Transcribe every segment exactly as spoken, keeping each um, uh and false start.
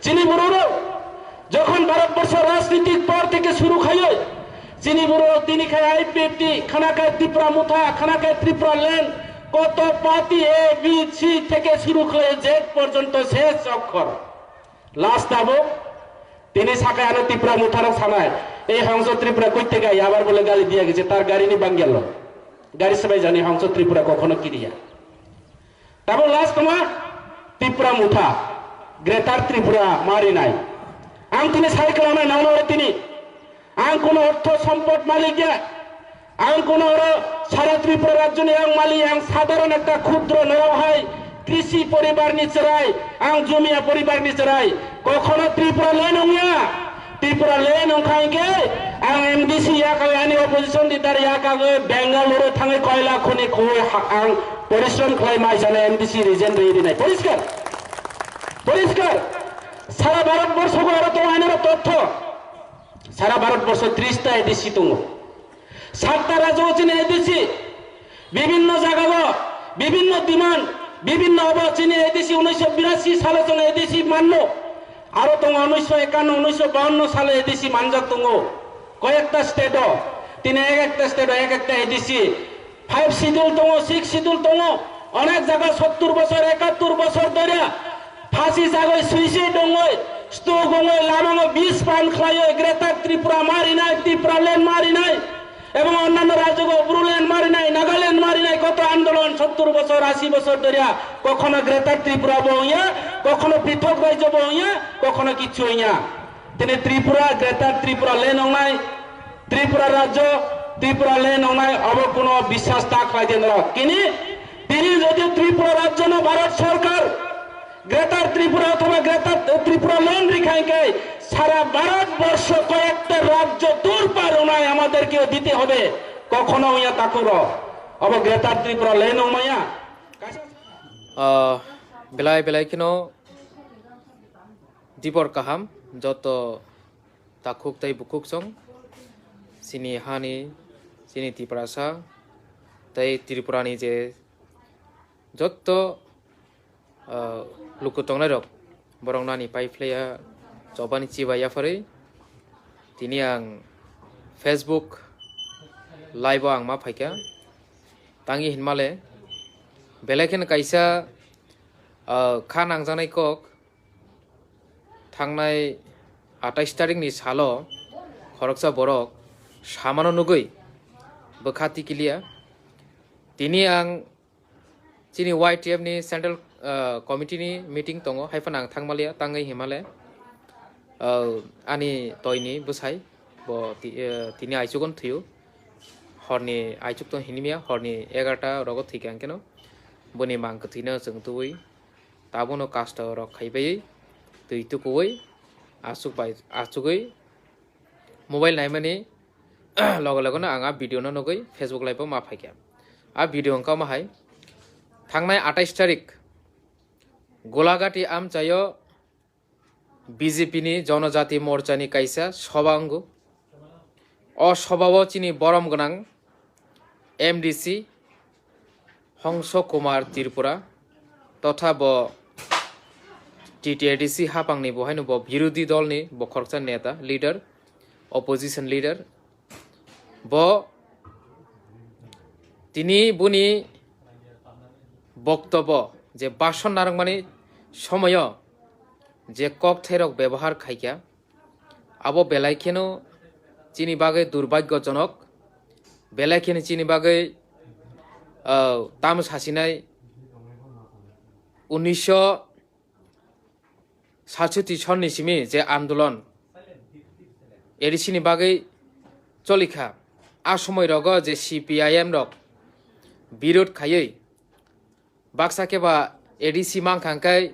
Chini bororok jokhon Bharatborsho rajnitik por theke suru khaiyoi, chini bororok tini khai I P F T, khana khai Tipra Motha, khana khai Tripura Land, koto party A, B, C theke suru khlai Z porjonto ses okkhor. Last abo tini sakai ano Tipra Motharok sanai, "Ei Hongso Tripura koi theke abar bole gali diya gese, tar gari ni bangel lo." Gari sebai jani Hongso Tripura kokhono kiriya. Tabo last tongma Tipra Motha, Greater Tripura marinai. Ang tini sai kalamai nangno ore tini. Ang kono ortho sompot malik ya. Ang kono oro sara Tripura rajyoni ang malik, ang sadharon ekta khudro norok hai krisi poribar ni chwrai, ang jumia poribar ni chwrai. Kokhono Tripura le nungya. Tripura le nungkha hinkhe ang M D C yakagwi ani opposition leader yakagwi Bengaluru thangwi koila khuni khoi ha-, ang porishrom khlai mai jana M D C resign rwi rinai. Poriskar. Poriskar. Sara Bharat borsho go aro tongo ainaro totho. Sara Bharat borsho tris ta A D C tongo. Satta rajyo chini A D C, bibhinno jagao, bibhinno demand, bibhinno obo chini A D C unisho birasi salo chwng A D C manno. Aro tongo unisho ekanno, unisho bawanno salo A D C manjak tongo. Koyekta state o, tini ek ekta state o ek ekta A D C. Five schedule tongo, six schedule tongo. Onek jaga sottur bosor, ekattur bosor doria phasi jagoi, suicide dongoi, stok ongoi, lamango bis pan khlaioi, Greater Tripura marinai, Tripura land marinai, ebong onnanno rajyogo Bru land marinai, Nagaland marinai, koto andolon sottur bosor, asi bosor doria, kokhono Greater Tripura bo wngya, kokhono prithok rajyo bo wngya, kokhono kichu wngya. Tini Tripura, Greater Tripura land wngnai, Tripura rajyo, Tripura land wngnai, obo kuno biswas ta khlai di norok. Kini, tini jodi Tripura rajyo no Bharat Sarkar, Greater Tripura othoba Greater Tripura land rikha hinkhe sara Bharat borsho koyekta rajyo tur par wngnai amaderkeyo dite hobe. Kokhono wngya takhuk rok. Obo Greater Tripura land wngmaya. Ah, belai belai kheno dibor kaham joto takhuk tei bukhuk song chini hani, chini Tiprasa tei Tripurani je jotto, ah, luku tongnairok, borok nani pai phlaiya chobani chibai yapharwi tini ang Facebook live o ang ma phaikha. Tangi hinmale belai kheno kaisa, ah, kha nangjaknai kok. Thangnai atais tarikni salo khoroksa borok samano nugwi bwkha tikiliya. Tini ang chini Y T F ni central, ah, committee ni meeting tongo, haiphano ang thangmaliya, tangwi himale, ah, ani toini bwsai bo ti-, ah, tini aichugo thwiyo, horni aichuk tong hinimiya, horni egarta rogo thwikha hwnkhe no boni mang kwthwino chwng tubui. Tabukno kasto rok khaibai twi tukuwi aswk bai, aswkwi mobile naimani loge loge no ang a video no nugwi Facebook live o ma phaikha. A video wngkha omo hai, thangnai atais tarik Golagati amchaio B J P ni Jonojati Morcha ni kaisa soba wngo. O soba o chini borom gwnang M D C Hongso Kumar Tripura totha bo T T A D C hapang ni bo haino bo birodhi dol ni bo khoroksa neta, leader, opposition leader. Bo tini boni boktobo je bhason narwkmani somoyo je kokthairok bebohar khaikha, abo belai kheno chini bagwi durbhagyojonok, belai kheno chini bagwi, ah, tamo sasinai unisho satshoti sonni simi je andolon A D C ni bagwi cholikha, a somoi rogo je C P I M rok birod khaiwi baksa khe ba A D C mankha hwnkhe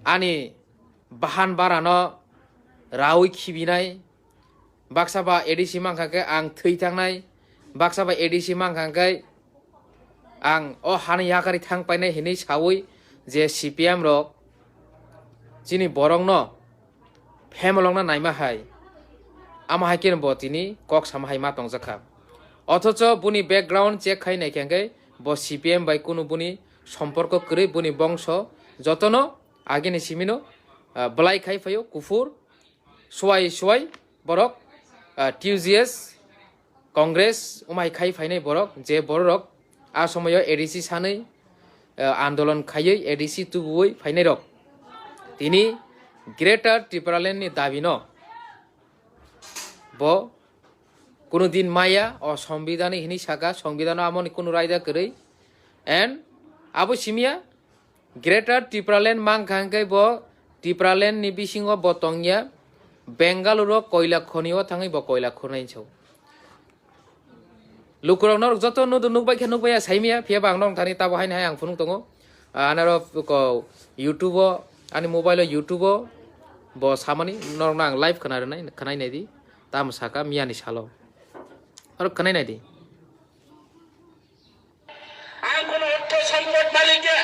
ani bahan barano raui khibinai, baksa ba A D C mankha khe ang thwi thangnai, baksa ba A D C mankha khe ang o hani yakarwi thang painai hinwi saui je C P M rok chini borokno phemolongna naima hai, ama hai khe bo tini kok sama hai ma tongjakha. Othocho boni background check khai naikha hwnkhe bo C P M bai kunu boni somporko kwrwi, boni bongso jotono agini simino ah, belai khai phaio kuphur, suai suai borok, ah, T U G S, Congress, umai khai phainai borok, je bororok a somoyo A D C sanwi, ah, andolon khaiwi A D C tubuwi phainairok. Tini Greater Tipraland ni dabino bo kunu din maya, o Sombidani hinwi saka, Sombidano amoni kunu raida kwrwi. And abo simiya Greater Tipraland mankha hwnkhe bo Tipraland ni bisingo bo tongya, Bengaluru o koila khoni o thangwi bo koila khurnai sao. Lukurok norok joto nudu nukbai khe nukbaiya saimiya, phiya ba ang norok thani tabo haini hai ang phunuk tongo. Ah, anaro ko YouTube o, ani mobile o YouTube o bo samani norokno ang live khna rwnai, khwnai naidi. Tamo saka miyani salo. Aro khwnai naidi. Ang kono ortho sompod malik ya.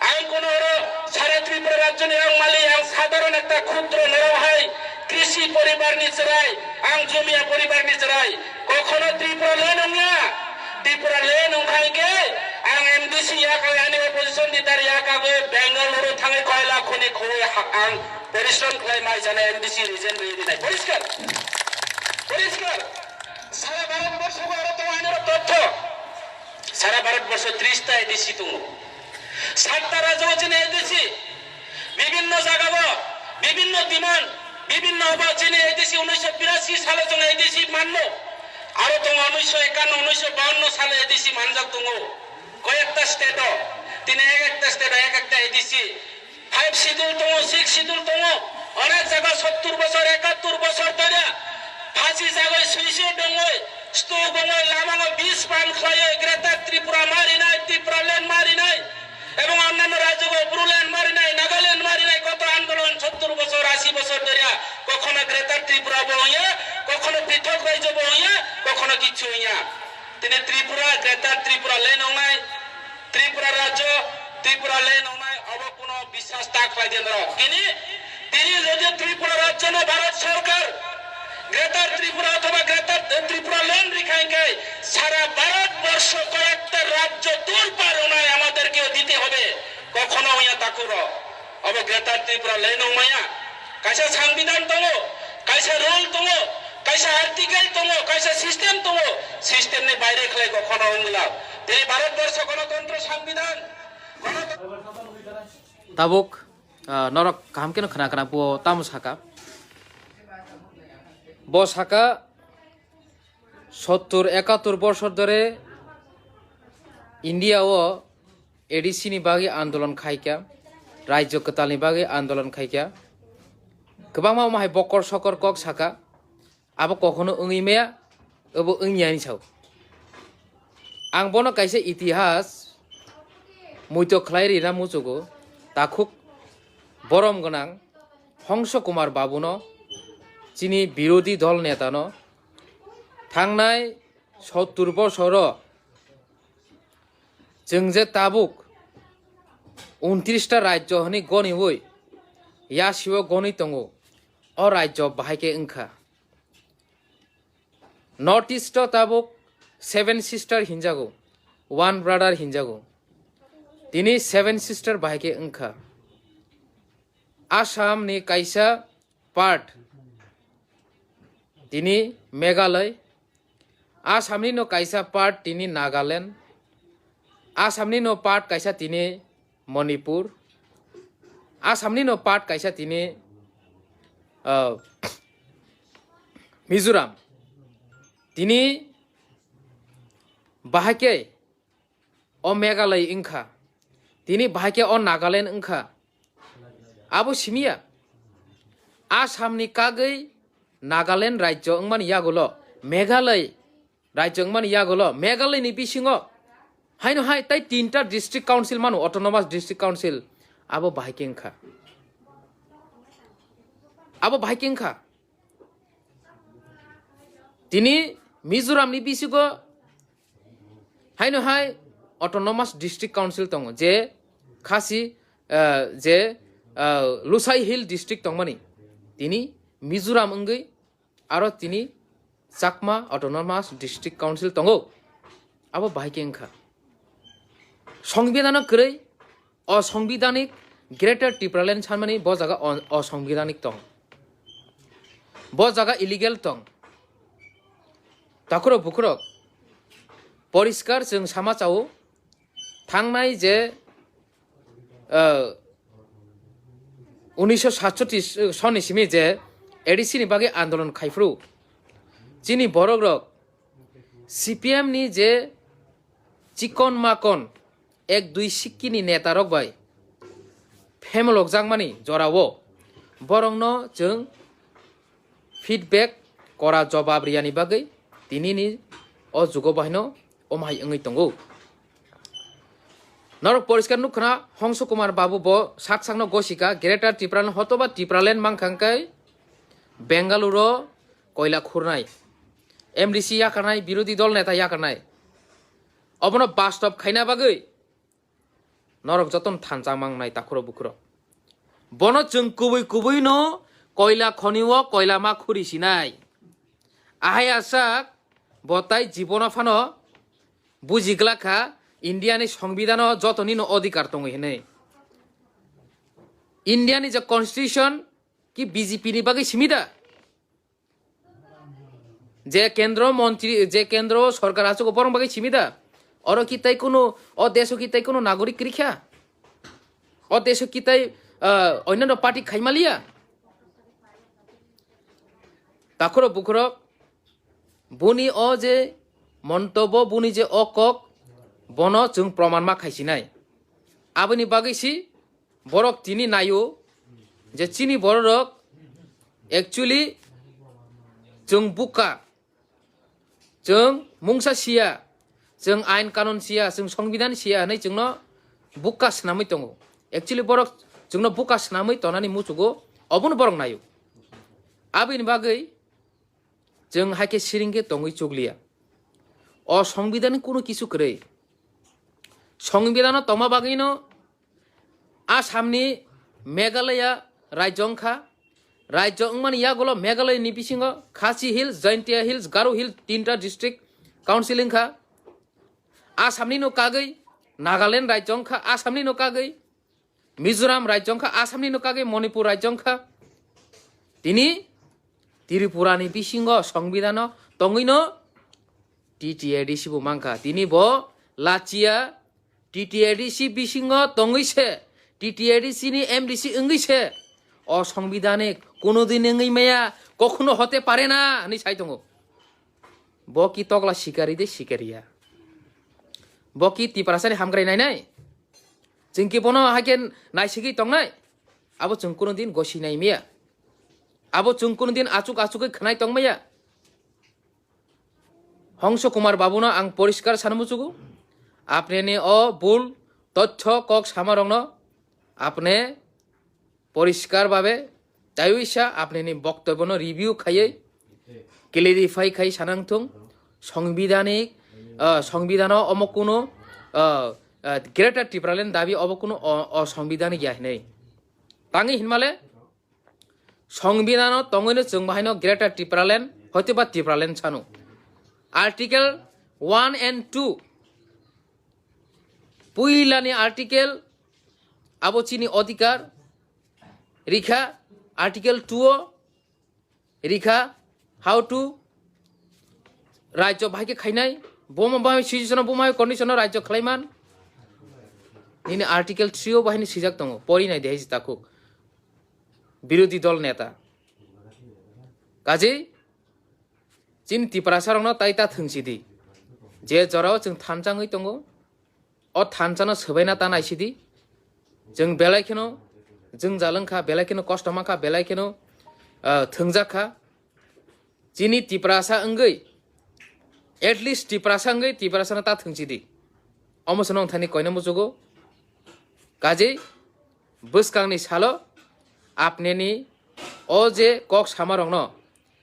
Ang kono oro sara Tripura rajyoni ang malik, ang sadharon ekta khudro norok hai krishi poribar ni chwrai, ang jumia poribar ni chwrai. Kokhono Tripura le nongya. Tripura le nongkha hwnkhe ang M D C yakagwi ani opposition leader yakagwi Bengaluru thangwi koila khoni khowoi ha-, ang porishrom khlai mai jana M D C resign rwi rinai. Poriskar. Poriskar. Sara Bharat borsho aro tongo ani oro totho. Sara Bharat borsho tris ta A D C tongo. Satta rajyo chini A D C. Bibhinno jagao, bibhinno demand, bibhinno obo chini A D C unisho birasi salo chwng A D C manno. Aro tongo unisho ekanno, unisho bawanno salo A D C manjak tongo. Koyekta state o, tini ek ekta state o ek ekta A D C. Five schedule tongo, six schedule tongo. Onek jaga sottur bosor, ekattur bosor dhoriya phasi jagoi suicide dongoi, stok bongoi, lamango bis pan khlaioi, Greater Tripura marinai, Tipraland marinai, ebong annanno rajyogo Bodoland marinai, Nagaland marinai, koto andolon sottur bosor, asi bosor dhoriya, kokhono Greater Tripura bo wngya, kokhono prithok rajyo bo wngya, kokhono kichu wngya. Tini Tripura, Greater Tripura le nongnai, Tripura rajyo, Tripura le nongnai, obo kuno biswas ta khlai di norok. Tini, tini jodi Tripura rajyo no Bharat Sarkar, Greater Tripura othoba Greater Tripura land rikha hwnkhe, sara Bharat borsho koyekta rajyo tur par wngnai amaderkeo dite hobe. Kokhono wngya takhuk rok. Obo Greater Tripura le nongmaya. Kaisa sangbidan tongo, kaisa rule tongo, kaisa article tongo, kaisa system tongo. System ni baire khlai kokhono wngla. Tei Bharat borsho gonotontro sangbidan, gonotontro Tabuk, ah, norok kaham keno khna khna bo tamo saka. Bo saka sottur ekattur bosor dhore India o A D C ni bagwi andolon khaikha, rajyo kwtalni bagwi andolon khaikha. Kwbangma omo hai bokor sokor kok saka, abo kokhono wngwi maya, obo wngya hinwi sao. Ang bono kaisa itihas muito khlai rina muchugo, takhuk borom gwnang Hongso Kumar Babuno, chini birodhi dol netano, thangnai sottur bosoro chwng je tabuk untris ta rajyo hwnwi goniwi yasio gonwi tongo, o rajyo bahai khe wngkha. North East o tabuk seven sister hinjago, one brother hinjago. Tini seven sister bahai khe wngkha. Assam ni kaisa part tini Meghalaya, Assam ni no kaisa part tini Nagaland, Assam ni no part kaisa tini Manipur, Assam ni no part kaisa tini, ah, Mizoram. Tini bahai khe o Meghalaya wngkha, tini bahai khe o Nagaland wngkha. Abo simiya, Assam ni kagwi Nagaland rajyo wngmani yagulo, Meghalaya rajyo wngmani yagulo, Meghalaya ni bisingo haino hai tai tinta district council mano, autonomous district council, abo bahai khe wngkha. Abo bahai khe wngkha. Tini Mizoram ni bisingo haino hai autonomous district council tongo, je khasi, ah, je, ah, Lushai Hill district tongmani, tini Mizoram wngwi aro tini Chakma Autonomous District Council tongo. Abo bahai khe wngkha. Songbidano kwrwi, o songbidani Greater Tipraland sanmani bo jaga on-, osongbidanik tong. Bo jaga illegal tong. Takhurok bukhurok, poriskar chwng sama chao, thangnai je, ah, unisho satchoti soni simi je A D C ni bagwi andolon khaiphuru, chini borok rok C P M ni je chikon makon ek dui sikki ni neta rok bai phemolokjakmani jorao borokno chwng feedback, kora jobab riyani bagwi tinini o jugo bahaino omo hai wngwi tongo. Norok poriskar nukha na, Hongso Kumar Babu bo sak sakno gosika, Greater Tipraland hotoba Tipraland mankha hwnkhe Bengaluru koila khurnai, M D C yakarnai, birodhi dol neta yakarnai. Obono bastob khaina bagwi norok jotono thansa mangnai takhurok bukhurok. Bono chwng kubui kubui no koila khoni o koila ma khuri sinai. Ahai asak bo tai jibono phano buji glak kha India ni songbidano jotoni no odhikar tongo hinwi. India ni je constitution ki B J P ni bagwi simi da? Je kendro montri, je kendro sorkar achugo borong bagwi simi da? Oro ki tai kunu, o deso ki tai kunu nagorik kwrwi kha? O deso ki tai, ah, onno party khaimaliya? Takhurok bukhurok, buni o je montobo, buni je o kok, bono chwng proman ma khaisinai. Aboni bagwi si borok tini naio je chini bororok actually chwng buka, chwng mungsa siya, chwng ain kanun siya, chwng songbidhan siya hinwi chwngno buka swnamwi tongo. Actually borok chwngno buka swnamwi tonani muchugo, obono borok naio. Aboni bagwi chwng hai khe siring khe tongwi chukliya. O songbidhan kunu kisu kwrwi. Songbidhano tongma bagwino Assamni Meghalaya rajyo wngkha. Rajyo wngmani yagulo Meghalaya ni bisingo Khasi Hills, Jaintia Hills, Garo Hills tinta district council wngkha. Assamni no kagwi Nagaland rajyo wngkha, Assamni no kagwi Mizoram rajyo wngkha, Assamni no kagwi Manipur rajyo wngkha. Tini Tripura ni bisingo songbidhano tongwino T T A D C bo mankha. Tini bo lachiya T T A D C bisingo tongwi se, T T A D C ni M D C wngwi se, o songbidhanik kuno din wngwi maya, kokhuno hote pare na hinwi sai tongo. Bo ki tokla sikari de sikariya? Bo ki Tiprasani hamkrai nainai? Chwng ki bono hai khe naisigwi tongnai? Abo chwng kuno din gosi nai maya. Abo chwng kuno din achuk achugwi khwnai tong maya. Hongso Kumar Babuno ang poriskar sana muchugo. Apni ni o bul tothyo kok sama rokno apni poriskar babe taiwisa apni ni boktobyo no review khaiwi clarify khai sanang thung. Songbidhanik, ah, songbidhano omo kuno, ah, ah, Greater Tipraland dabi obo kuno o, o songbidhanik ya hinwi. Tangwi hinmale, songbidhano tongwino chwng bahaino Greater Tipraland, hoitoba Tipraland sano. Article one and two. Puilani article abo chini odhikar rikha, article two o rikha, how to rajyo bahai khe khainai, bomo bahai situation o, bomo bahai condition o rajyo khlaiman. Nini article three o bahai ni sijak tongo, pori nai de hai takhuk. Birodhi dol neta. Kaje, chini Tiprasa rokno tai ta thwngsi di. Je jorao chwng thansa wngwi tongo, o thansa no swbaina ta naisi di. Chwng belai kheno jwngjal wngkha, belai kheno kosto mankha, belai kheno, ah, thwngjak kha. Chini Tiprasa wngwi, at least Tiprasa wngwi Tiprasa no ta thwngsi di. Omo se nong thani koina muchugo. Kaje bwskangni salo apneni o je kok sama rokno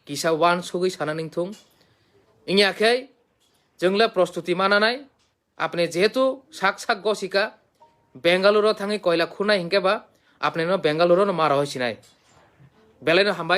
kisa uansugwi sana ningthung. Wngya khe chwng le prostuti mananai, apne jehetu sak sak gosika Bengaluru thangwi koila khunai hinkhe ba apne no Bengaluru no mara hoi sinai. Belai no hambai.